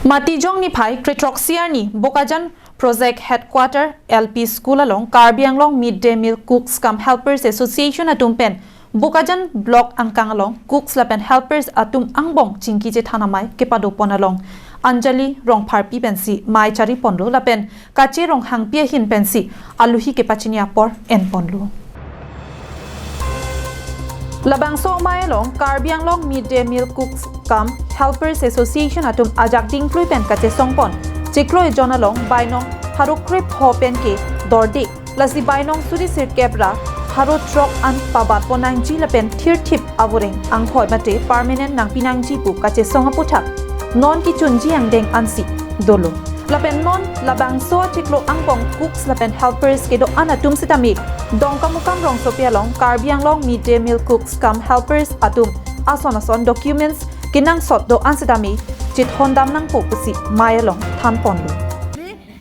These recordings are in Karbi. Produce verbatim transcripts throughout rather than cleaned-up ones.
Matijong niphai krethrok siarni Bokajan Project Headquarter L P School along Karbi Anglong Mid Day Meal Cooks cum Helpers Association atum pen Bokajan Block angkang along cooks lapen helpers atum angbong chingki chethan amei kepadopon along Anjali Rongpharpi pensi mei chariponlo lapen Kache Ronghangpi ahin pensi aluhi kepachini apor enponlo. Labangso amei along Karbi Anglong Mid Day Meal Cooks cum Helpers Association atum ajak dingplui pen kachesongpon chiklo ejon along bainong pharo krepho pen ke dorde, lasi bainong suri sirkep ra pharo throk an pabatpon nangji lapen thirthip avoreng anghoi mate permanent nangpi nangji pu kachesong aputhak non kechunji angdeng ansi dolo. Lapen non labangso chiklo angbong cooks lapen helpers kedo-an atum sitame Dongkamukam rongsopi along Karbi Anglong Mid Day Meal Cooks cum Helpers atum ason ason documents kenangsot do-an sitame chethondam nangpo pusi mei along thanponlo.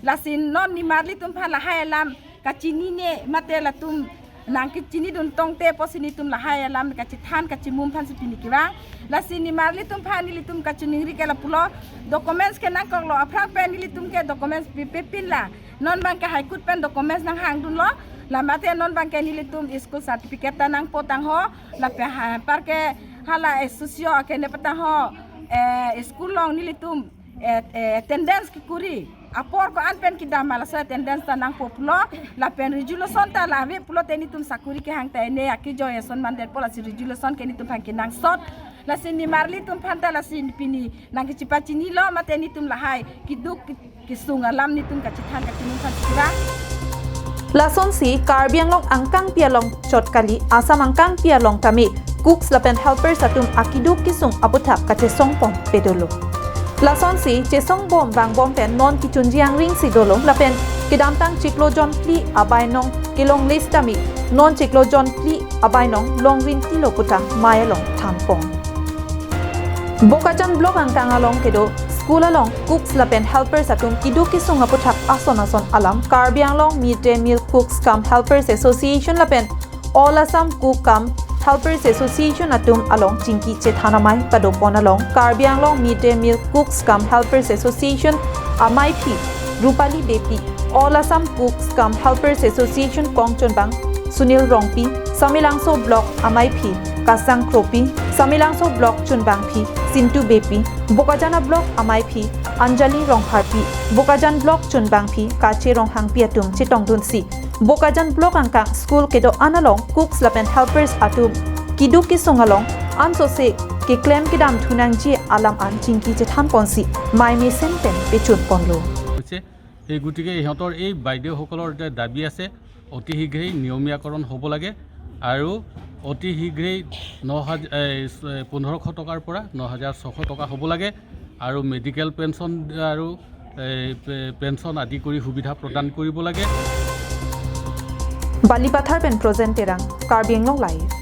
Lasi non nimarli atum aphan lahai alam kachinine mate latum nangkechinidun tangte pusi nelitum lahai alam kachethan kachimum aphansi pini kevang. Lasi nimarli atum aphan nelitum kachiningri ke lapulo, documents ke nangkoklo, aphrang pen nelitum ke documents pe, pepinlo. Non abang ke High Court pen documents nanghangdunlo. La mate non abang ke nelitum school certificate ta nangpo tangho. Lapen ha, anparke hala S O C O akene patangho, eh, school along nelitum eh, eh, attendance kekuri apor ko-an pen kedam ma laso attendance ta nangpo pulo, lapen resolution ta la ave pulote nelitum sakuri kehang ta ene akejoi ason mandetpo, lasi resolution ke nelitum aphan kenangsot. Lasi nimarli atum aphan ta lasi pini nangkechipachinilo mate nelitum lahai keduk ke-, kesung alam nelitum kachethan kachimum aphan kevang. Lasonsi Karbi Anglong angkangpi along chot kali, Assam angkangpi along tame cooks lapen helpers atum akeduk kesung aputhak kachesongpon pedolo. Lasonsi chesongbom vangbom pen non kechunji angring si dolo lapen kedamtang chiklo jon phli abainong kelongle sitame non chiklo jon phli abainong longrin tilo puta mei along thanpon. Bokajan Block angkang along kedo school along cooks lapen helpers atum keduk kesung aputhak ason ason alam Karbi Anglong Mid Day Meal Cooks cum Helpers Association lapen All Assam Cook cum Helpers Association atum along chingki chethan amei padopon along Karbi Anglong Mid Day Meal Cooks cum Helpers Association ameiphi Rupali Beypi, All Assam Cooks cum Helpers Association kongchunbang Sunil Rongpi, Samelangso Block ameiphi Kasang Kropi, Samelangso Block chunbangphi Sintu Beypi, Bokajan Block ameiphi Anjali Rongpharpi, Bokajan Block chunbangphi Kache Ronghangpi atum chetongdunsi Bokajan Block angkang school kedo-an along cooks lapen helpers atum keduk kesung along ansose keklem kedam thunangji alam an chingki chethanponsi mei mesen pen pechunponlo. হৈছে। এই গতিকে ইহঁতৰ এই বাইদেউসকলৰ যে দাবী আছে, অতি শীঘ্ৰেই নিয়মীয়াকৰণ হ'ব লাগে আৰু অতি শীঘ্ৰেই ন হাজাৰ, এই, পোন্ধৰশ টকাৰ পৰা ন হাজাৰ ছশ টকা হ'ব লাগে আৰু মেডিকেল পেঞ্চন আৰু, এই, পে-, পেঞ্চন আদি কৰি সুবিধা প্ৰদান কৰিব লাগে। Balipathar pen Projen Terang, Karbi Anglong Live.